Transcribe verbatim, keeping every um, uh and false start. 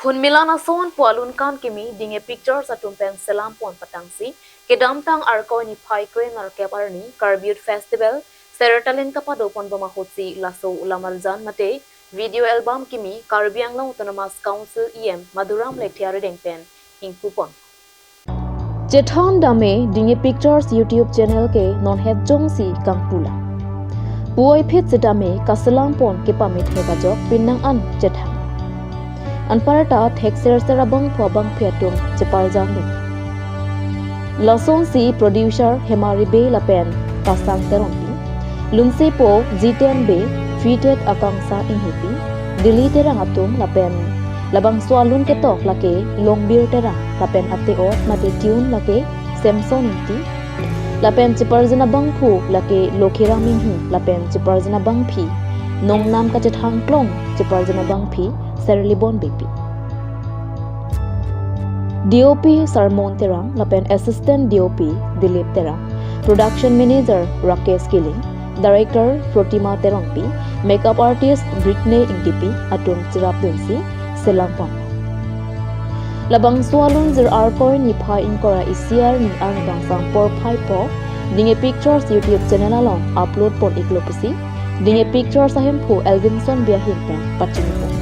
Phunmilan ason pu alun kan kimi Dinghe Pictures atum pen selam pon patangsi, kedamtang Arkoi niphai kre-nerkep arni Karbi Youth Festival Sertalin kapado pon bom ahutsi laso ulamarjan mate video album kimi Karbi Anglong Autonomous Council E M Madhuram Lekthe arideng pen hingpu pon. Chethan dame Dinghe Pictures YouTube channel ke non het jongsi kangpula. Puvoiphit sedame kaselam pon kepamit hek ajok pinang an chethan. Anparta thekser ser abangphu abangphi atum cheparjang dun. Lasonsi producer Hemari Bey lapen Kasang Terongpi, lunsepo Jiten Bey, Fitted Akangsha Inghipi, Dili Terang atum lapen labangso alun ketok lake Longbir Terang lapen ate-ot mate tune lake Samson Ingti, lapen cheparjin abangphu lake Lokhiram Inghi lapen cheparjin abangphi nongnam kachethang klong cheparjin abangphi Serlibon Beypi. D O P Sarmon Terang lapen Assistant D O P Dilip Terang, Production Manager Rakesh Killing, Director Protima Terongpi, Makeup Artist Britney Ingtipi atum cherap dunsi selam pon. Labangso alun Zir Arkoi niphai ingkoi ra isi arni arni kangsam porphai po Dinghe Pictures YouTube channel along upload pon iklo pusi Dinghe Pictures ahemphu Elvinson Bey ahin pen pachini pon.